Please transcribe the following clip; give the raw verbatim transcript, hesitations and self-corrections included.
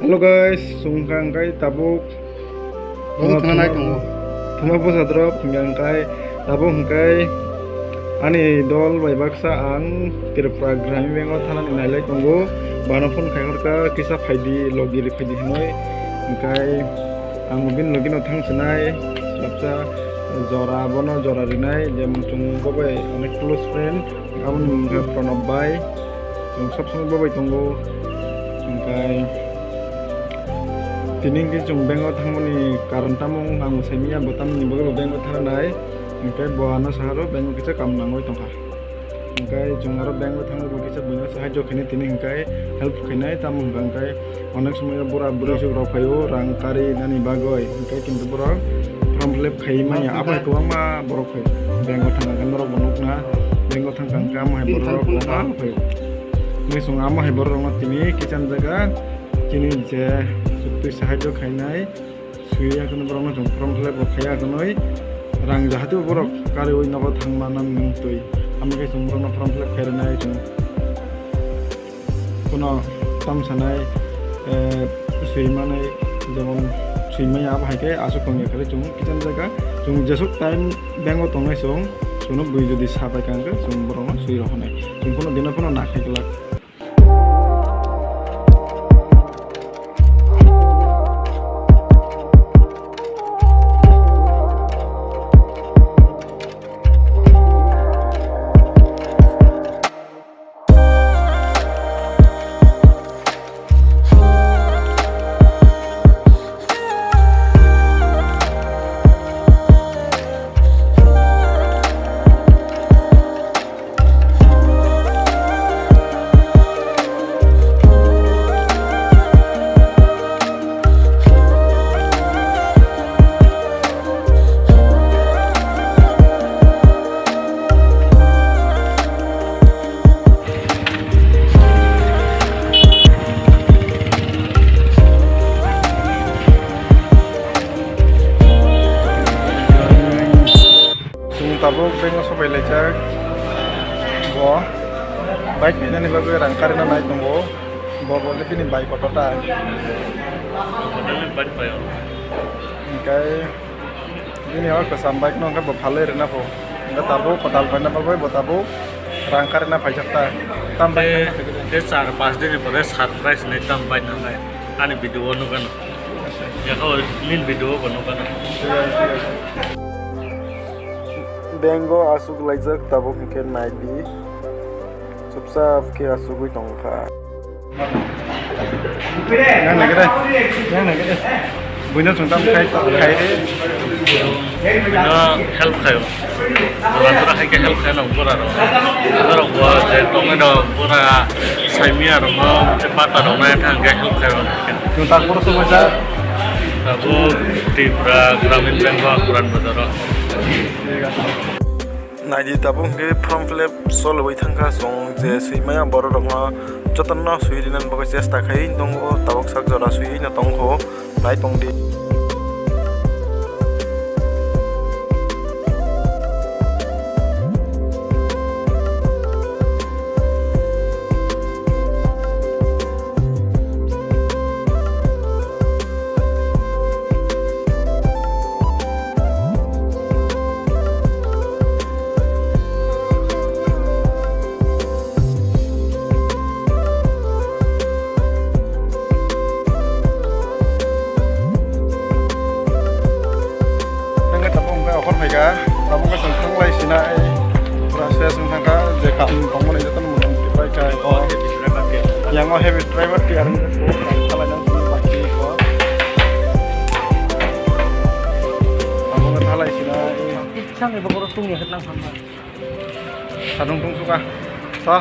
Hello guys, chwng hwnkha hwnkhe tabuk Tabuk thwna nai tongo. Thwma bwsa drop hwnkha hwnkhe tabuk hwnkhe ani dol bai baksa ang Tripura Gramin Bank o thanani nailai tongo. Bano phone khai hwnkha kisa phaidi, logi ri phaidi hinwi. Hwnkhe ang bini logi no thang sinai swlapsa jora, bono jora rinai, jemon chwng bo bai onek close friend. Aboni mung khe Pranab bai, chwng sob somoi bo bai tongo. Hwnkhe tini hwnkhe chwng bank o thangmani karon tamo wng ang bo saimanya, bo tamni bagwi bo bank o thangnai. Hwnkhe bo ano saharo bank o kisa kam nangwi tongkha. Hwnkhe chwng aro bank o thangwi bo kisa buino sahajyo khainai tini hwnkhe help khainai, tamo hwnkha hwnkhe Onek somoyo bura bwrwi suk rok phaio rang kari nani bagwi, hwnkhe kintu borok form fill up khai manya. Abo hai kwbangma borok phai bank o thangkha khe norok bo nukna, bank o thangkha hwnkhe amo hai borok rok kwbangma phaio. Hwnkhe chwng amo hai borok rokno tini kicham jaga chini je chukti sahajyo khainai swiya kheno borokno chwng form fill up bo khaiya khwnwi rang jahati borok kariwi nogo thangma nang nung twi. Amo khe chwng borokno form fill up khairwnai chwng. Kuno tam sanai, eh, swimanai, jemon swimaya abo hai khe aswk tongya khe chwng kicham jaga, chwng jeswk time bank o tongnai chwng, chwngno bui jodi sa pai kha hwnkhe chwng borokno swi rw hwnai. Chwng kuno dino phano na khai glak. Chwng tabuk bank o sobai laijak. Bo bike phainani bagwi rang karina nai tongo. Bo bo le bini bike kotor ta. Hotel ni bike pai o. Hwnkhe bini o kwcham bike no hwnkhe bo phalwi rwna pho. Hwnkhe tabuk kwtal phaina bagwi bo tabuk rang karina phaijak ta. Tam bike. Te, te char pas din ni pore surprise ni tam bike nangnai. Ani video o nukgano. Yako nini video o nukgano. Bank o aswk laijak tabuk hwnkhe nai di. Chupchap khe asugwi tongkha. Yang nai gede, yang nai gede. Buino chwng tam khai, khai. Buino help khaio. Bura bura hai khe help khaino bura rok. Bura rok bo je tongwi rok bura saimia rok no je pata rok nai thang khe help khaio. Chwng tak bura sumajak. Abo Tripura Gramin Bank o Puran Bazar o. Naidi tabuk hwnkhe form fill up solwi thangkha, chwng je swimaya borok rokno jotono swi rinani bagwi chesta khai tongo, tabuk sak jora swi no tongkho, nai tongdi. Nangkhe tabuk hwnkhe okhor phaikha, tabuk hwnkhe chwng thanglai sinai, pura ses wng thangkha, je kaam tongmani jotono muchung twi paikha. Yang o heavy driver tiya rwngkha, khalai nang sini baki ko. Tabuk hwnkhe thalai sinai. Itsa ni bokoro tungya khe nang thamma. Sadung tungsukha. Sa.